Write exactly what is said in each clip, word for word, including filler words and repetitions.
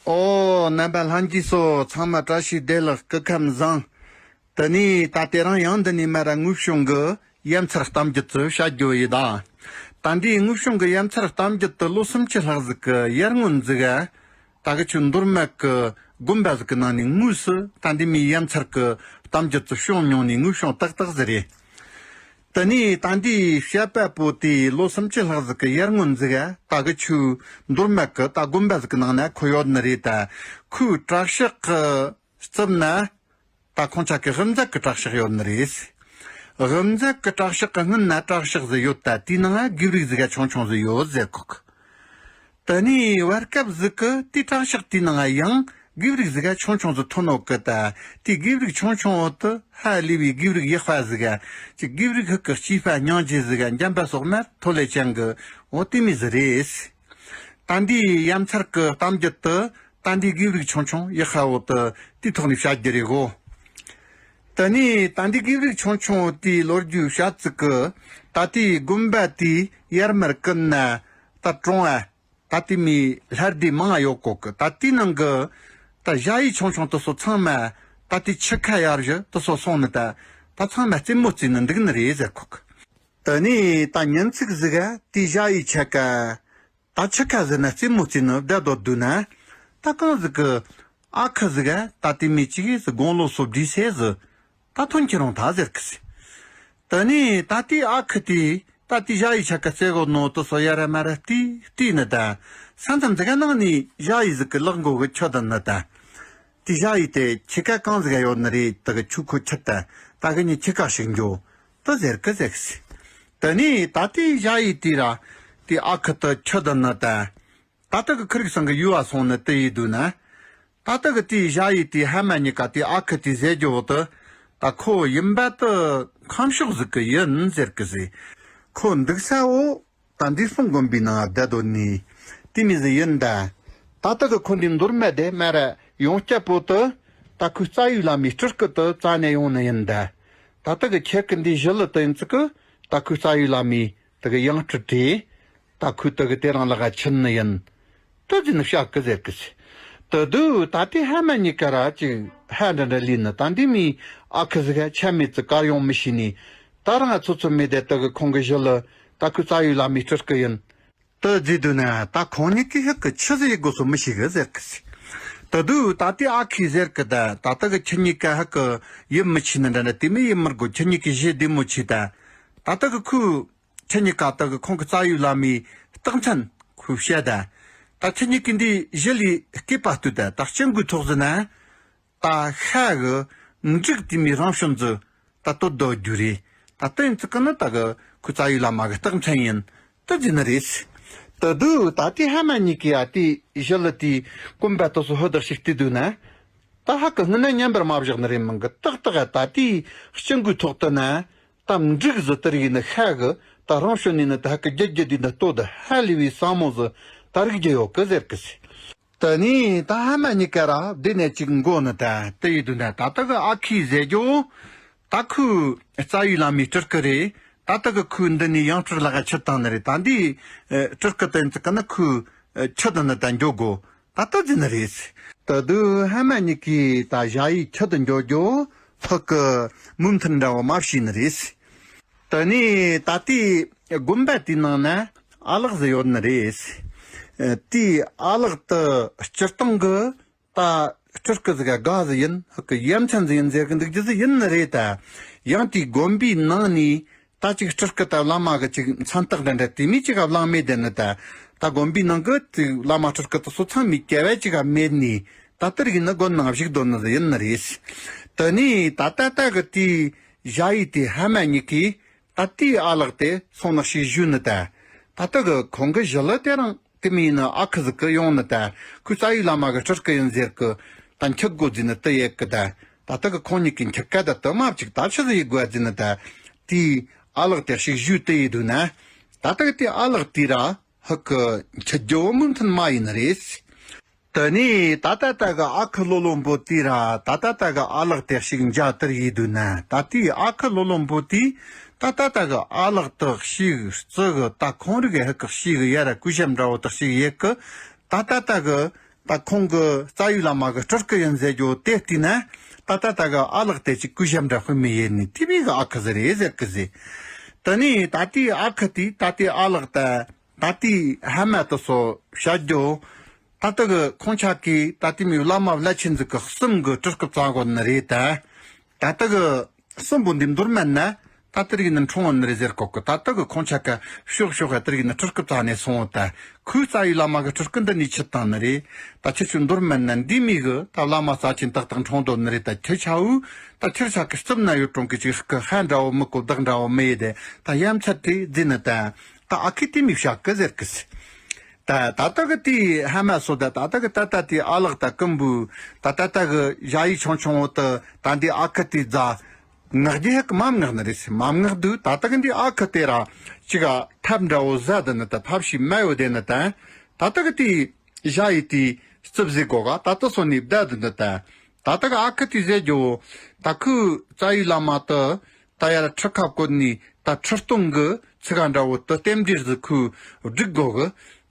ཨོ། རྣམ་པ་ལྷན་རྒྱས་ཚོ་ཚང་མ་བཀྲ་ཤིས་བདེ་ལེགས། སྐུ་ཁམས་བཟང་། དེ་ནས་ད་དེ་རིང་ཡང་འདི་ནས་མར་དངོས་བྱུང་གི་ཡ་མཚར་གཏམ་རྒྱུད་ཚོ་བཤད་རྒྱུ་ཡིན་ད། ད་འདིའི་དངོས་བྱུང་གི་ཡ་མཚར་གཏམ་རྒྱུད་དེ་ལོ་སུམ་ཅུ་ལྷག་ཟིག་གི་ཡར་སྔོན་ཟིག་ག་ད་གི་ཆུ་མདོ་སྨད་གི་དགོན་པ་ཟིག་གི་ནང་ནས་དངོས་སུ་ད་འདི་མོའི་ཡ་མཚར་གི་གཏམ་རྒྱུད་ཚོ་བྱུང་མྱོང་ནི་དངོས་བྱུང་ཏག་ཏག་ཟིག་རེད། དེ་ནས་ད་འདིའི་བཤད་པ་པོ་དེ་ལོ་སུམ་ཅུ་ལྷག་ཟིག་གི་ཡར་སྔོན་ཟིག་ག་ད་གི་ཆུ་མདོ་སྨད་གི་ད་དགོན་པ་ཟིག་གི་ནང་ན་ཁོ་ཡོད་ནི་རེད་ད། ཁོའི་གྲྭ་ཤག་གི་རྩིབ་ན་ད་ཁོང་ཅག་གི་དབུ་མཛད་གི་གྲྭ་ཤག་ཡོད་ནི་རེད། དབུ་མཛད་གི་གྲྭ་ཤག་གི་སྔུན་ན་གྲྭ་ཤག་ཟིག་ཡོད་ད། དེའི་ནང་དགེ་ཕྲུག་ཟིག་ག་ཆུང་ཆུང་ཟིག་ཡོད་ཟེར་གོ་གི། དེ་ནས་བར་སྐབས་ཟིག་གི་དེའི་གྲྭ་ཤག་དེའི་ནང་ཡང་དགེ་ཕྲུག་ཟིག་ག་ཆུང་ཆུང་ཟིག་ཐོན་ནོ་གི་ད། དེའི་དགེ་ཕྲུག་ཆུང་ཆུང་བོ་དེ་ཧ་ལས་པའི་དགེ་ཕྲུག་ཡག་པ་ཟིག་ག་ཅིག་དགེ་ཕྲུག་ཧུ་གི་སྐྱེས་པ་སྙིང་རྗེ་ཟིག་ག་འཇམ་པ་སོགས་མར་མཐོ་ལེ་ཅན་གི་འོ་དེ་མོ་ཟིག་རེད། ད་འདིའི་ཡ་མཚར་གི་གཏམ་རྒྱུད་དེ་ད་འདིའི་དགེ་ཕྲུག་ཆུང་ཆུང་ཡག་པ་བོ་དེ་དེའི་ཐོག་ནས་བཤད་རྒྱུ་རེད་གོ། དེ་ནས་ད་འདིའི་དགེ་ཕྲུག་ཆུང་ཆུང་བོ་དེའི་ལོ་རྒྱུས་བཤད་ཙི་གི་ད་དེའི་དགོན་པ་དེའི་ཡར་མར་ཀུན་ན་ད་གྲོང་བ་ད་དེ་མོའི་ལྷ་སྡེ་མང་ང་ཡོད་གོ་གི། ད་དེའི་ནང་གི་ད་ཞ་ཡི་ཆུང་ཆུང་དེ་ཚོ་ཚང་མ་ད་དེའི་ཁྱི་ཁ་ཡར་བཞི་དེ་ཚོ་སོང་ནི་ད། ད་ཚང་མ་རྩེད་མོ་རྩེ་ནི་འདུག་ནི་རེད་ཟེར་གོ་གི། དེ་ནས་ད་ཉིན་ཅིག་ཟིག་ག་དེའི་ཞ་ཡི་ཁྱི་ཁ་ད་ཁྱི་ཁ་ཟེར་ན་རྩེད་མོ་རྩེ་ནི་བསྡད་སྡོད་དུས་ན། ད་གང་ཟིག་གི་ཨ་ཁུ་ཟིག་ག་ད་དེ་མོ་ཅིག་གིས་དགུང་ལོ་སོ་བརྒྱད་ཟེར་ཟིག་ད་ཐོན་ཁྱེར་རུང་ད་ཟེར་གི་ཟིག་དེ་ནས་ད་དེའི་ཨ་ཁུ་དེས་ད་དེའི་ཞ་ཡི་ཁྱི་ཁ་རྩེ་གོ་ནོ་དེ་ཚོ་ཡ་ར་མ་ར་བལྟས་བལྟས་ནི་ད། ས་མཚམས་ཟིག་ག་ནང་ནས་ཞ་ཡི་ཟིག་གི་ལག་མགོ་གི་ཁྱི་དེ་ནི་ད། དེའི་ཞ་ཡི་དེ་ཁྱི་ཁ་གང་ཟིག་ག་ཡོད་ནི་རེད། དེ་གི་ཆུ་ཁོ་ཁྱི་ད་ད་གི་ནི་ཁྱི་ཁ་ཞིག་འགྱོ་དེ་ཟེར་གི་ཟེར་གི་ཟིག་དེ་ནས་ད་དེའི་ཞ་ཡི་དེ་ར་དེའི་ཨ་ཁུ་དེ་ཁྱི་དེ་ནི་ད། ད་ལྟ་གི་ཁི་རིག་ཚང་གི་ཡུལ་བ་སོང་ནི་དེ་ཡི་དུས་ན། ད་ལྟ་གི་དེའི་ཞ་ཡི་དེའི་ཧ་མ་གཉིས་ཀ་དེའི་ཨ་ཁུ་དེའི་ཟེར་རྒྱུ་བོ་དེ། ད་ཁོ་ཡིན་པ་དེ་ཁམས་ཕྱོགས་ཟིག་གི་ཡིན་ཟེར་གི་ཟིག་ཁོ་འདུག་ས་བོ་ད་འདི་སྲུང་དགོན་པའི་ནང་བསྡད་དོ་ནི་དེ་མོ་ཟིག་ཡིན་ད། ད་ལྟ་གི་ཁོ་འདི་མདོ་སྨད་དེ་མ་ར་ཡོང་སྐྱབས་པོ་དེ། ད་ཁོའི་རྩ་བའི་བླ་མའི་སྤྲུལ་སྐུ་དེ་རྩ་ནས་ཡོང་ནི་ཡིན་ད། ད་ལྟ་གི་ཁྱེད་ཀི་འདི་ཞི་ལི་དེ་ཡིན་ཙི་གི་ད་ཁོའི་རྩ་བའི་བླ་མའི་དེ་གི་ཡང་སྤྲུལ་དེ། ད་ཁོས་དེ་གི་དེ་རང་ལག་ག་ཁྱེར་ནི་ཡིན། དེ་ཟེར་ནི་བཤད་གི་ཟེར་གི་ཟེར། དེ་དུས་ད་དེ་ཧ་མ་གཉིས་ཀ་ར་ཅིག་ཧ་འདྲ་འདྲ་ལས་ནི་ད་འདི་མོའི་ཨ་ཁུ་ཟིག་ག་ཆ་མེད་ཙི་གར་ཡོང་མི་ཤེས་ནི། ད་རང་ཚོ་ཚོ་མེད་དེ་དེ་གི་ཁོང་གི་ཞི་ལི་ད་ཁོའི་རྩ་བའི་བླ་མའི་སྤྲུལ་སྐུ་ཡིན། དེ་ཟེར་དུས་ན་ད་ཁོང་གཉིས་ཀས་ཧ་གི་ཆི་ཟིག་ཡེད་དགོས་སོ་མི་ཤེས་གི་ཟེར་གི་ཟེར། དེ་དུས་ད་དེ་ཨ་ཁུས་ཟེར་གི་ད་ད་ལྟ་གི་ཁྱེད་གཉིས་ཀ་ཧ་གི་ཡིད་མི་ཆེས་ནི་འདྲ་འདྲ་དེ་མོ་ཡེད་མི་དགོས། ཁྱེད་གཉིས་ཀས་ཞི་བདེ་མོ་བྱོས་ད། ད་ལྟ་གི་ཁོས། ཁྱེད་གཉིས་ཀ་ད་གི་ཁོང་གི་རྩ་བའི་བླ་མའི་རྟགས་མཚན་ཁོས་བཤད་ད། ད་ཁྱེད་གཉིས་ཀས་འདི་ཞི་ལི་སྐེད་པ་ལྟོས་ད། ད་སྤྱང་ཀིའི་ཐོག་ཟིག་ན། ད་ཤ་གི་འབྲུག་དེ་མོའི་རང་བྱོན་ཟིག་ད་དོད་དོད་རྒྱུ་རེད། ད་དེ་ཡིན་ཙི་གི་ནི་ད་གི་ཁོའི་རྩ་བའི་བླ་མ་གི་རྟགས་མཚན་ཡིན། དེ་ཟེར་ནི་རེད། དེ་དུས་ད་དེ་ཧ་མ་གཉིས་ཀས་ཡ་དེ་ཞི་ལི་དེའི་གོམ་པ་དེ་ཚོ་ཧུ་དག་ཞིག་བལྟས་དུས་ན། ད་ཧ་གི་སྔུན་ན་མཉམ་པར་མ་བཞག་ནི་རེད་མིན་གི། ཏག་ཏག་ད་དེའི་སྤྱང་ཀིའི་ཐོག་ཏུ་ན། ད་འབྲུག་ཟིག་དེ་རིགས་ནི་ཤ་གི་ད་རང་བྱོན་ནས་ནི་ད་ཧ་གི་རྒྱུ་རྒྱུ་དུས་ནི་ལྟོ་ད་ཧ་ལས་པའི་ཟབ་མོ་ཟིག་ད་རིག་རྒྱུ་ཡོད་གི་ཟེར་གི་ཟེར། དེ་ནས་ད་ཧ་མ་གཉིས་ཀ་ར་བདེ་ནས་ཅིག་མགོ་ནི་ད་དེ་ཡི་དུས་ན་ད་ལྟ་གི་ཨ་ཁུས་ཟེར་རྒྱུ། ད་ཁོའི་རྩ་བའི་བླ་མའི་སྤྲུལ་སྐུ་རེད། ད་ལྟ་གི་ཁོས་འདི་ནས་ཡང་སྤྲུལ་ལག་ག་ཁྱེར་བཏང་ནི་རེད། ད་འདི་སྤྲུལ་སྐུ་དེ་ཡིན་ཙི་གི་ནི་ཁོའི་ཁྱི་དེ་ནི་ད་འགྱོ་དགོས། ད་ལྟ་ཟེར་ནི་རེད། ད་དུས་ཧ་མ་གཉིས་ཀས་ད་ཞ་ཡི་ཁྱི་དེ་འགྱོ་རྒྱུ་ཕུག་གི་མོས་མཐུན་འདྲ་བོ་མ་བྱས་ནི་རེད། དེ་ནས་ད་ལྟའི་དགོན་པ་དེའི་ནང་ན་ཨ་ལགས་ཟིག་ཡོད་ནི་རེད། དེའི་ཨ་ལགས་དེ་སྤྱིར་བཏང་གི་ད་སྤྲུལ་སྐུ་ཟིག་ག་དགའ་ཟིག་ཡིན། ཧུ་གི་ཡ་མཚན་ཟིག་ཡིན་ཟེར་གི་འདུག་རྒྱུ་ཟིག་ཡིན་ནི་རེད་ད། ཡང་དེའི་དགོན་པའི་ནང་ནས། ད་ཅིག་སྤྲུལ་སྐུ་དང་བླ་མ་གི་ཅིག་མཚན་རྟགས་འདྲ་འདྲ་དེ་མོ་ཅིག་ག་བླངས་མེད་དེ་ནི་ད། ད་དགོན་པའི་ནང་གི་ཅིག་བླ་མ་སྤྲུལ་སྐུ་དེ་ཚོ་ཚང་མའི་སྐལ་བ་ཅིག་ག་མེད་ནི། ད་དེ་རིགས་ནི་དགོན་ནང་བཞུགས་སྡོད་ནི་ཟིག་ཡིན་ནི་རེད། དེ་ནས་ད་ད་ལྟ་གི་དེའི་ཞ་ཡི་དེ་ཧ་མ་གཉིས་ཀས་ད་དེའི་ཨ་ལགས་དེ་སོང་ནི་ཞིག་ཞུས་ནི་ད། ད་ལྟ་གི་ཁོང་གི་ཞི་ལི་དེ་རང་དེ་མོ་ཡིན་ནི་ཨ་ཁུ་ཟིག་གི་ཡོང་ནི་ད། ཁོའི་རྩ་བའི་བླ་མ་གི་སྤྲུལ་སྐུ་ཡིན་ཟེར་གི། ད་འཁྱུད་དགོས་ཟེར་ནི་དེ་ཡེད་གི་ད། ད་ལྟ་གི་ཁོང་གཉིས་ཀས་འཁྱུད་ཀ་ད་དེ་མ་ཅིག་ད་ཆི་ཟིག་ཡེད་དགོས་ཟེར་ནི་ད། དེའི་ཨ་ལགས་དེ་ཞིག་ཞུས་དེ་ཡི་དུས་ན། ད་ལྟ་གི་དེའི་ཨ་ལགས་དེ་ར་ཧུ་གི་འཁྱུད་རྒྱུ་བོ་མོས་མཐུན་མ་ཡིན་ནི་རེད། དེ་ནས་ད་ད་ལྟ་གི་ཨ་ཁུ་ལོ་ལོན་པོ་དེ་ར་ད་ད་ལྟ་གི་ཨ་ལགས་དེ་ཞིག་མཇལ་དེར་ཡི་དུས་ན། ད་དེའི་ཨ་ཁུ་ལོ་ལོན་པོ་དེས་ད་ད་ལྟ་གི་ཨ་ལགས་དེ་ཞིག་རྩི་གི་ད་ཁོང་རིགས་ཧུ་གི་ཞིག་ཡ་ར་གུས་ཞབས་འདྲ་བོ་དེ་ཞིག་ཡེད་གི། ད་ད་ལྟ་གི་ ད་ཁོང་གི་རྩ་བའི་བླ་མ་གི་སྤྲུལ་སྐུ་ཡིན་ཟེར་རྒྱུ་དེ་བལྟས་ན། ད་ད་ད་གི་ཨ་ལགས་དེ་ཅིག་གུས་ཞབས་འདྲ་དཔེ་མི་ཡེ་ནི་དེ་མི་གི་ཨ་ཁུ་ཟིག་རེད་ཟེར་གི་ཟེར། དེ་ནས་ད་དེའི་ཨ་ཁུ་དེས་ད་དེའི་ཨ་ལགས་ད། ད་དེའི་ཧ་མ་དེ་ཚོ་བཤད་རྒྱུ། ད་ད་གི་ཁོང་ཆ་གིས་ད་དེ་མི་བླ་མ་བླ་ཆེན་ཟིག་གི་གསུམ་གི་སྤྲུལ་སྐུ་བཙལ་གོ་ནི་རེད་ད། ད་ད་གི་གསུམ་པོ་འདི་མདོར་མན་ན། ད་དེ་རིགས་ནི་འཁྲུངས་ནི་རེད་ཟེར་གོ་གི། ད་ད་གི་ཁོང་ཆ་ག་ཤོག་ཤོག་ག་དེ་རིགས་ནི་སྤྲུལ་སྐུ་བཙལ་ནས་སོང་བ་ད། ཁོའི་རྩ་བའི་བླ་མ་གི་སྤྲུལ་སྐུ་འདི་ནས་ཁྱེར་བཏང་ནི་རེད། ད་ཁྱེད་ཆོས་མདོར་མན་ན་འདི་མི་གི་ད་བླ་མ་རྩ་ཆེན་ཏག་ཏག་འཁྲུངས་དོ་ནི་རེད། ད་ཁྱེད་ཆ་བོ་ད་ཁྱེད་ཆ་གི་རྩིབ་ན་ཡོད་རུང་གི་ཅིག་སྐུ་ཧ་འདྲ་བོ་མི་གོ་བདག་འདྲ་བོ་མི་ཡེ་དེ། ད་ཡ་མཚན་དེ་བརྫིས་ནི་ད། ད་ཨ་ཁུས་དེ་མི་བཤད་གི་ཟེར་གི་ཟེར། ད་ད་ལྟ་གི་དེའི་ཧ་མ་སོ་ད། ད་ལྟ་གི་ད་ལྟ་དེའི་ཨ་ལགས་ད་ཀུན་པོ་ད་ད་ལྟ་གི་ཞ་ཡི་ཆུང་ཆུང་བོ་དེ་ད་འདི་ཨ་ཁུ་དེའི་རྩ་མངགས་རྒྱུ་ཧེ་གི་མ་མངགས་ནི་རེད་ཟེར། མ་མངགས་དུས་ད་ལྟ་གི་འདི་ཨ་ཁུ་དེ་ར་ཅིག་ག་ཐབས་འདྲ་བོ་ཟ་དེ་ནི་ད་ཐབས་ཤེས་མ་ཡོད་དེ་ནི་ད། ད་ལྟ་གི་དེའི་ཞ་ཡི་དེའི་རྩིབ་ཟེར་གོ་ག་ད་ལྟ་སོ་ནི་བདའ་དེ་ནི་ད། ད་ལྟ་གི་ཨ་ཁུ་དེས་ཟེར་རྒྱུ་བོ་ད་ཁོའི་རྩ་བའི་བླ་མ་དེ། ད་ཡར་ཁྲི་ཁ་བསྐོར་ནས་ད་ཁྲི་སྟོང་གི་ཚིག་ག་འདྲ་བོ་དེ་རྟེན་འབྲེལ་ཟིག་ཁོས་སྒྲིག་དགོས་གི།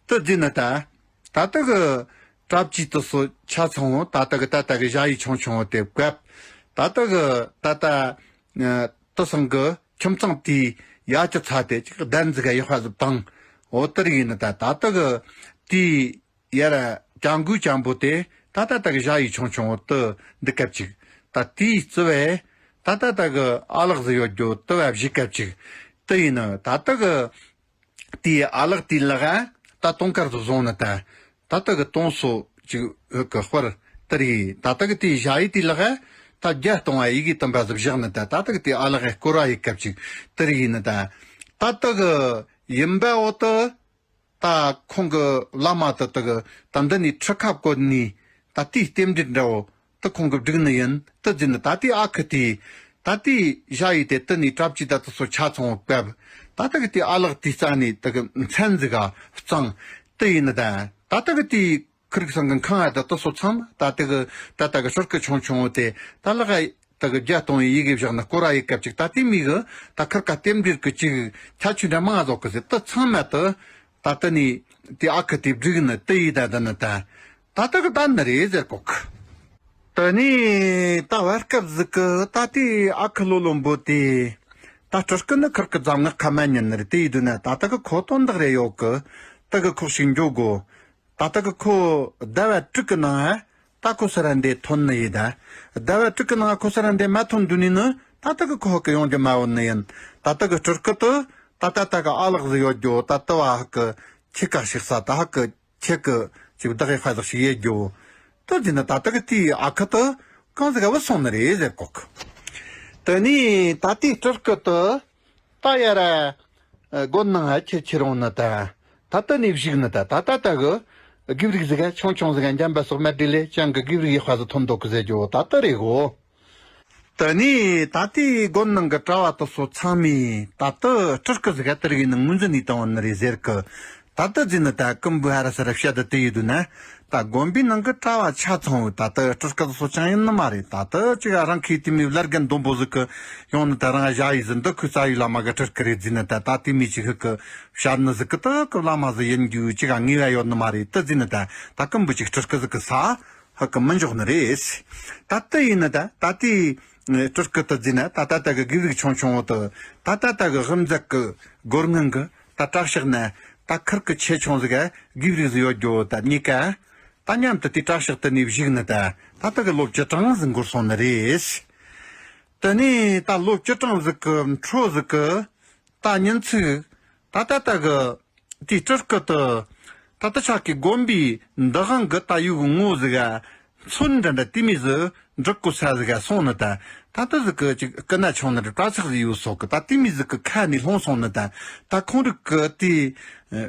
དེ་བརྫིས་ནི་ད། ད་ལྟ་གི་གྲྭ་བཅུ་དེ་ཚོ་ཆ་ཚང་བོ་ད་ལྟ་གི་ད་ལྟ་གི་ཞ་ཡི་ཆུང་ཆུང་བོ་དེ་བཀབ། ད་ལྟ་གི་ད་ལྟ་དེ་ཚང་གི་ཁྱིམ་ཚང་དེའི་ཡ་ཅི་ཚ་དེ་ཅིག་གདན་ཟིག་ག་ཡག་པ་ཟིག་བཏང་། འོ་དེ་རིགས་ཡིན་ནི་ད། ད་ལྟ་གི་དེའི་ཡར་གྱང་གུ་གྱང་པོ་དེ་ད་ད་ད་གི་ཞ་ཡི་ཆུང་ཆུང་བོ་དེ་འདི་སྐབས་ཅིག་ད་དེའི་རྩིབ་བས་ད་ད་ད་གི་ཨ་ལགས་ཟིག་ཡོད་རྒྱུ་དེ་བ་བཞི་སྐབས་ཅིག་དེ་ཡིན་ནི་ད་ད་གི་དེའི་ཨ་ལགས་དེའི་ལག་ག་ད་དུང་དཀར་དུ་བཟུང་ནི་ད། ད་ད་གི་དུང་སོ་ཅིག་ཧུ་གི་སྤར་དེ་རེད། ད་ད་གི་དེའི་ཞ་ཡི་དེའི་ལག་ག་ད་བརྒྱད་སྟོང་བ་ཡི་གེ་དུམ་པ་ཟིག་བཞག་ནི་ད། ད་ད་གི་དེའི་ཨ་ལགས་སྐོར་བ་ཡི་སྐབས་ཅིག་དེ་རེད་ཡིན་ནི་ད། ད་ད་གི་ཡིན་པ་འོ་དེ། ད་ཁོང་གི་བླ་མ་དེ་དག་ད་འདི་ནས་ཁྲི་ཁ་བསྐོར་ནས་ད་དེའི་རྟེན་འབྲེལ་འདྲ་བོ་དེ་ཁོང་གིས་བསྒྲིགས་ནི་ཡིན། དེ་བརྫིས་ནི་ད་དེའི་ཨ་ཁུ་དེས་ད་དེའི་ཞ་ཡི་དེ་དེ་ནས་གྲྭ་བཅུ་ད་དེ་ཚོ་ཆ་ཚང་བོ་བཀབ། ད་ད་གི་དེའི་ཨ་ལགས་དེའི་རྩ་ནས་དེ་གི་མཚན་ཟིག་ག་བརྫངས། དེ་ཡིན་ནི་ད་ད་ད་གི་དེའི་ཁུར་གི་སང་གི་ཁང་ཨ་ད་དེ་ཚོ་ཚང་མ་ད་དེ་གི་ད་ད་གི་ཧྲུར་གི་ཆུང་ཆུང་བོ་དེ་ད་ལག་ཨ་ད་གི་བརྒྱད་སྟོང་ཡི་ཡི་གེ་བཞག་ན་སྐོར་བ་ཡི་སྐབས་ཅིག་ད་དེ་མི་གི་ད་ཁུར་ཀ་རྟེན་འབྲེལ་གི་ཅིག་ཁྱད་ཆོས་འདྲ་མང་ཟོག་གི་ཟེར། དེ་ཚང་མ་དེ་ད་དེ་ནི་དེ་ཨ་ཁུ་དེས་བསྒྲིགས་ནི་དེ་ཡི་ད་དེ་ནི་ད་ད་ད་གི་ད་ནི་རེད་ཟེར་གོ་གི། དེ་ནི་ད་བར་སྐབས་ཟིག་གི་ད་དེ་ཨ་ཁུ་ལོ་ལོན་པོ་དེ་ད་སྤྲུལ་སྐུ་ནི་ཁུར་གི་རྩ་མངགས་ཁ་མ་ཉན་ནི་རེད། དེ་ཡི་དུས་ན་ད་ད་གི་ཁོ་དོན་དག་རེ་ཡོད་གི། ད་གི་ཁོག་ཞིག་འགྱོ་དགོ། ད་ལྟ་གི་ཁོ་ཟླ་བ་དྲུག་གི་ནང་ད་ཁོ་སི་ར་འདེ་ཐོན་ནི་ཡིན་ད། ཟླ་བ་དྲུག་གི་ནང་ཁོ་སི་ར་འདེ་མ་ཐོན་དུས་ནི་ནི་ད་ལྟ་གི་ཁོ་ཧ་གི་ཡོང་རྒྱུ་མ་བོ་ནི་ཡིན། ད་ལྟ་གི་སྤྲུལ་སྐུ་དེ་ད་ད་ལྟ་གི་ཨ་ལགས་ཟིག་ཡོད་རྒྱུ་ད་ལྟ་བ་ཧ་གི་ཁྱི་ཀ་ཞིག་ས་ད་ཧ་གི་ཁྱི་གི་ཅིག་བདག་ཡི་ཧ་ཟིག་ཞིག་ཡེ་རྒྱུ། དེ་བརྫིས་ནི་ད་ལྟ་གི་དེའི་ཨ་ཁུ་དེ་གང་ཟིག་ག་བུད་སོང་ནི་རེད་ཟེར་གོ་གི། དེ་ནི་ད་དེའི་སྤྲུལ་སྐུ་དེ། ད་ཡར་སྒོ་ནང་ཁྱེར་ཁྱེར་འོང་ནི་ད། ད་ལྟ་ནས་བཞུགས་ནི་ད། ད་ད་ལྟ་གི་གུས་རིགས་ཟིག་ཆུང་ཆུང་ཟིག་འཇམ་པ་སོགས་མ་བྲིས་ལས་ཅང་གི་གུས་རིགས་ཡག་པ་ཟིག་ཐོན་འདུག་གི་ཟེར་རྒྱུ་ད་ལྟ་རེད་གོ། དེ་ནས་ད་ལྟའི་དགོན་ནང་གི་གྲྭ་བ་དེ་ཚོ་ཚང་མས་ད་ལྟ་སྤྲུལ་སྐུ་ཟིག་ག་དེ་རིགས་ནི་ངོས་འཛིན་ནས་བཏང་བ་ནི་རེད་ཟེར་གི། ད་ལྟ་བརྫིས་ནི་ད་ཀུན་པོ་ཧ་ར་ས་ར་བཤད་དེ་དེ་ཡིན་དུས་ན། ད་དགོན་པའི་ནང་གི་གྲྭ་བ་ཆ་ཚང་བོ་ད་ལྟ་སྤྲུལ་སྐུ་དེ་ཚོ་ཅང་ཡིན་ནི་མ་རེད། ད་ལྟ་ཅིག་རང་ཁའི་དེ་མོའི་བླ་རྒན་ལྡོམ་པོ་ཟིག་གི་ཡོང་ནི་ད་རང་ཞ་ཡི་ཟིག་འདི་ཁོའི་རྩ་བའི་བླ་མ་གི་སྤྲུལ་སྐུ་རེད་བརྫིས་ནི་ད། ད་དེ་མོའི་ཅིག་ཧུ་གི་བཤད་ནི་ཟིག་གི་ད་གི་བླ་མ་ཟིག་ཡིན་རྒྱུ་ཅིག་ངེས་པ་ཡོད་ནི་མ་རེད། དེ་བརྫིས་ནི་ད་ད་ཀུན་པོ་ཅིག་སྤྲུལ་སྐུ་ཟིག་གི་ས་ཧུ་གི་མི་འཇོག་ནི་རེད། ད་དེ་ཡིན་ནི་ད་ད་དེའི་སྤྲུལ་སྐུ་དེ་བརྫིས་ནི་ད་ད་ད་གི་གུས་རིགས་ཆུང་ཆུང་བོ་དེ་ད་ད་ད་གི་དབུ་མཛད་གི་སྒོར་ངན་གི་ད་གྲྭ་ཤག་ན་ད་ཁུར་གི་ཆེ་ཆུང་ཟིག་ག་གུས་རིགས་ཟིག་ཡོད་རྒྱུ་ད་གཉིས་ཀ་ད་མཉམ་དུ་དེ་གྲྭ་ཤག་དེ་ནས་བཞུགས་ནི་ད། ད་ད་གི་ལོ་བཅུ་གྲངས་ཟིག་འགོར་སོང་ནི་རེད། དེ་ནས་ད་ལོ་བཅུ་གྲངས་ཟིག་གི་འཕྲོ་ཟིག་གི་ད་ཉིན་ཚིག་ད་ད་ད་གི་དེའི་སྤྲུལ་སྐུ་དེ་ད་ད་ཆ་གི་དགོན་པའི་འདུ་ཁང་གི་ད་ཡུལ་གི་ངོ་ཟིག་ག་ཚོན་འདྲ་འདྲ་དེ་མོ་ཟིག་འབྲི་དགོ་ས་ཟིག་ག་སོང་ནི་ད། ད་ད་ཟིག་གི་ཅིག་སྐུ་ན་ཆུང་ནི་རེད། གྲྭ་ཚག་ཟིག་ཡོད་སོག་གི་ད་དེ་མོ་ཟིག་གི་ཁ་ནས་ལྷུང་སོང་ནི་ད། ད་ཁོང་རིགས་གི་དེའི་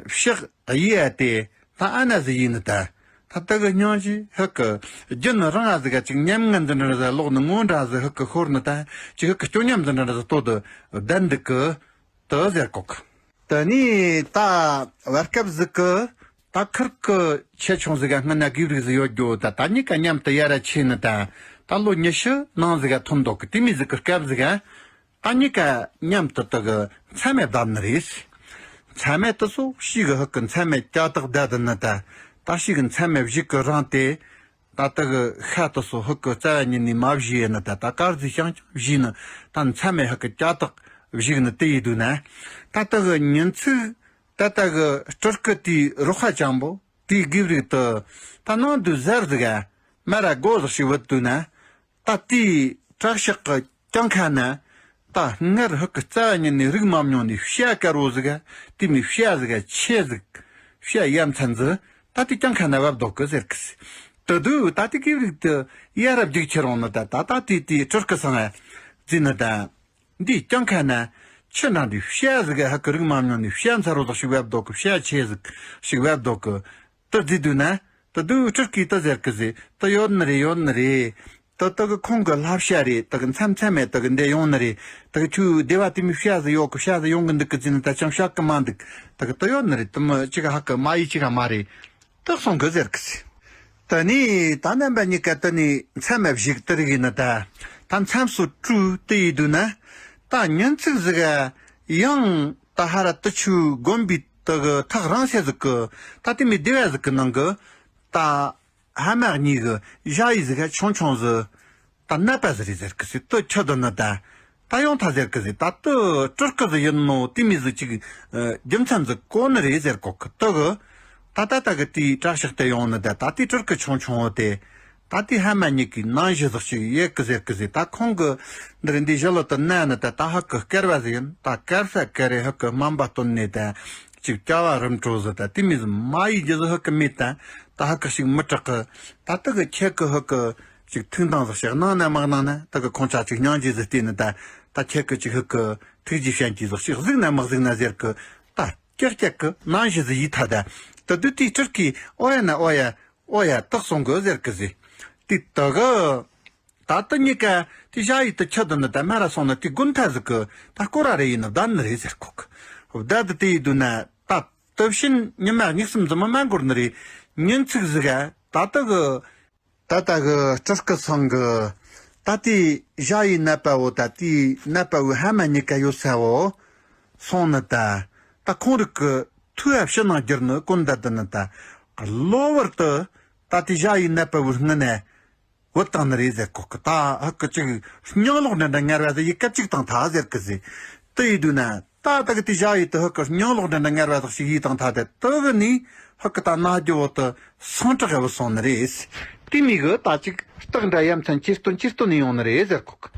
ཕྱག་གཡས་དེ་ད་ཨ་ན་ཟིག་ཡིན་ནི་ད། ད་ད་གི་སྙིང་རྗེ་ཧུ་གི་རྒྱུན་རིང་ང་ཟིག་ག་ཅིག་ཉམ་ང་འདི་འདྲ་ཟིག་ལོག་ནི་ངོ་འདྲ་ཟིག་ཧུ་གི་ཤོར་ནི་ད། ཅིག་ཧུ་གི་སྐྱོ་ཉམས་འདི་འདྲ་ཟིག་ལྟོ་དུ་བསྡད་འདུག་གི། དེ་ཟེར་གོ་གི། དེ་ནས་ད་བར་སྐབས་ཟིག་གི་ད་ཁུར་གི་ཆེ་ཆུང་ཟིག་ག་སྔ་ན་གུས་རིགས་ཟིག་ཡོད་རྒྱུ་ད། ད་གཉིས་ཀ་མཉམ་དུ་ཡ་ར་ཆེ་ནི་ད། ད་ལོ་ཉི་ཤུ་ནང་ཟིག་ག་ཐོན་འདུག་གི། དེ་མོ་ཟིག་གི་སྐབས་ཟིག་ག་ད་གཉིས་ཀ་མཉམ་དུ་དེ་གི་མཚན་སྨད་བསྡད་ནི་རེད། མཚན་སྨད་དེ་ཚོ་ཞིག་གི་ཧུ་གི་མཚན་སྨད་ཀྱ་དག་བསྡད་དེ་ནི་ད། ད་ཤི་གི་མཚམས་མེད་བཞུགས་གི་རང་དེ། ད་ལྟ་གི་ཤ་དུ་སོ་ཧུ་གི་རྩ་བ་ཉིད་ནས་མ་བཞེས་ཡིན་ན། ད་ད་དཀར་རྫི་ཤང་ཅང་བཞེས་ནི་ད་མཚམས་མེད་ཧུ་གི་ཅ་དག་བཞུགས་ནི་དེ་ཡིན་དུས་ན། ད་ལྟ་གི་ཉིན་ཚིག་ད་ལྟ་གི་སྤྲུལ་སྐུ་དེའི་རོ་ཁ་ཅང་པོ་དེའི་དགེ་བ་རིགས་དུ་ད་ནང་དུ་གཟར་ཟིག་ག་མ་ར་སྒོ་ཟིག་ཞིག་བུད་དུས་ན། ད་དེའི་བྲག་ཤག་གི་གྱང་ཁ་ན། ད་སྔར་ཧུ་གི་རྩ་བ་ཉིད་ནས་རིག་མ་མྱོང་ནས་བྱ་དཀར་བོ་ཟིག་ག་དེ་མོ་བྱ་ཟིག་ག་ཆེ་ཟིག་བྱ་ཡ་མཚན་ཟིག་ད་དེ་གྱང་ཁ་ན་བབས་འདུག་གི་ཟེར་གི་སི། དེ་དུས་ད་དེ་དགེ་བ་རིགས་དུ་ཡ་རབས་རྒྱུག་ཁྱེར་འོང་ནི་ད་ད་ད་དེ་དེའི་སྤྲུལ་སྐུ་སང་ང་རྫི་ནི་ད། འདིའི་གྱང་ཁ་ན་ཆུ་འདྲ་འདི་བྱ་ཟིག་ག་ཧུ་གི་རིག་མ་མྱོང་ནས་བྱ་མཚར་བོ་ཟིག་ཞིག་བབས་འདུག་གི་བྱ་ཆེ་ཟིག་ཞིག་བབས་འདུག་གི་དེ་རྫི་དུས་ན། དེ་དུས་སྤྲུལ་སྐུས་དེ་ཟེར་གི་ཟེ། དེ་ཡོད་ནི་རེད། ཡོད་ནི་རེད། དེ་དེ་གི་ཁོང་གི་བསླབ་བྱ་རེད། དེ་གི་མཚམས་མཚམས་མེད་དེ་གི་འདི་ཡོང་ནི་རེད། དེ་གི་ཁྱོའི་སྡེ་བ་དེ་མོ་བྱ་ཟིག་ཡོད་གི་བྱ་ཟིག་ཡོང་གི་འདུག་གི་ཟེར་ནི་ད་ཅང་བཤད་གི་མ་འདུག་དེ་གི་དེ་ཡོད་ནི་རེད། དེ་མོ་ཅི་ག་ཧ་གི་མ་ཡི་ཅི་ག་མ་རེད། དེ་གསུང་གི་ཟེར་གི་ཟེ། དེ་ནས་ད་རྣམ་པ་གཉིས་ཀ་དེ་ནས་མཚམས་མེད་བཞུགས་དེ་རིག་ཡིན་ནི་ད། ད་མཚམས་སུ་བྲོས་དེ་ཡིན་དུས་ན། ད་ཉིན་ཚིག་ཟིག་ག་ཡང་ད་ཧ་ར་དེ་ཆུ་དགོན་པའི་དེ་གི་ཐག་རིང་ས་ཟིག་གི་ད་དེ་མོ་སྡེ་བ་ཟིག་གི་ནང་གི་ད་ཕ་མ་གཉིས་གི་ཞ་ཡི་ཟིག་ག་ཆུང་ཆུང་ཟིག་ད་ནད་པ་ཟིག་རེད་ཟེར་གི་ཟེ། དེ་ཁྱི་དེ་ནི་ད་ད་ཡོང་ཐལ་ཟེར་གི་ཟེ། ད་དེ་སྤྲུལ་སྐུ་ཟིག་ཡིན་ནོ་དེ་མོ་ཟིག་ཅིག་རྒྱུ་མཚན་ཟིག་གོ་ནི་རེད་ཟེར་གོ་གི་དེ་གི་ད་ད་ད་གི་དེའི་བྲག་ཤག་དེ་ཡོང་ནི་ད། ད་དེའི་སྤྲུལ་སྐུ་ཆུང་ཆུང་བོ་དེ། ད་དེའི་ཕ་མ་གཉིས་ཀྱི་ནང་ཞི་ཟིག་ཞིག་ཡོད་གི་ཟེར་གི་ཟེ། ད་ཁོང་གི་འདིར་འདི་ཞི་ལོ་དུ་ན་ནི་ད་ད་ཧ་གི་སྐལ་བ་ཟིག་ཡིན། ད་སྐལ་ས་སྐལ་རེ་ཧ་གི་སྨན་པ་བསྟེན་ནས་ད་ཅིག་སྐྱ་བ་རིམ་གྲོ་ཟིག་ད་དེ་མོ་ཟིག་མ་ཡི་རྒྱུ་ཟིག་ཧ་གི་མེད། ད་ད་ཧ་གི་ཞིག་མི་དྲག་གི་ད་དེ་གི་ཁྱེད་གི་ཧ་གི་ཅིག་ཐུགས་འདང་ཟིག་ཞིག་གནང་ན་མ་གནང་ན། དེ་གི་ཁོང་ཅག་ཅིག་སྙིང་རྗེ་ཟིག་བལྟས་ནི་ད། ད་ཁྱེད་གི་ཅིག་ཧ་གི་ཐུགས་རྗེ་ཅན་གྱི་ཟིག་ཞིག་གཟིགས་ན་མ་གཟིགས་ན་ཟེར་གི་ད། ཀྱག་ཀྱག་གི་ནང་ཞི་ཟིག་ཡི་ཐ་ད། དེ་དུས་དེའི་སྤྲུལ་སྐུས་ཨོ་ཡ་ན་ཨོ་ཡ། ཨོ་ཡ། དེ་གསུང་གི་ཟེར་གི་ཟེ། དེ་དེ་གི་ད་དེ་གཉིས་ཀ་དེ་ཞ་ཡི་དེ་ཁྱི་དེ་ནི་ད་མ་ར་སོང་ན་དེ་དགོན་ཐ་ཟིག་གི་ད་སྐོར་ར་རེ་ཡིན་ན་བདམས་ནི་རེད་ཟེར་གོ་གི་བདམས་དེ་དེ་ཡི་དུས་ན་ད་དེ་བཞིན་ཉི་མ་གཉིས་གསུམ་ཙམ་མ་མ་འགོར་ནི་རེད། ཉིན་ཚིག་ཟིག་ག་ད་དེ་གི་ད་ལྟ་གི་སྤྲུལ་སྐུ་ཚང་གི་ད་ལྟའི་ཞ་ཡི་ནད་པ་བོ་ད་ལྟའི་ནད་པ་བོའི་ཕ་མ་གཉིས་ཀ་ཡོད་ས་བོ་སོང་ནི་ད། ད་ཁོང་རིགས་ཀྱི་ཐུགས་ཕྱི་ནང་བསྒྱུར་ནི་ཀུན་ད་དི་ནི་ད་གློ་བུར་དུ་ད་ལྟའི་ཞ་ཡི་ནད་པ་བོའི་སྔུན་ནས་བུད་བཏང་ནི་རེད་ཟེར་གོ་གི་ད། ཧ་གི་ཅིག་སྙིང་ལོག་འདྲ་འདྲ་ངར་བ་ཟིག་ཡི་སྐད་ཅིག་བཏང་ཐ་ཟེར་གི་ཟེ། དེ་ཡི་དུས་ན། ད་ད་གི་དེ་ཞ་ཡི་དུ་ཧུ་གི་སྙིང་ལོག་འདྲ་འདྲ་ངར་བ་དག་ཞིག་ཡིད་དང་ཐ་དད་དུ་གི་ནི་ཧུ་གི་ད་ན་རྒྱུ་བོ་དུ་སང་དྲག་ཡ་བུ་སོང་ནི་རེད། དེ་མི་གི་ད་ཅིག་རྟགས་འདྲ་ཡ་མཚན་ཅི་སྟོན་ཅི་སྟོན་ནི་ཡོང་ནི་རེད་ཟེར་གོ་གི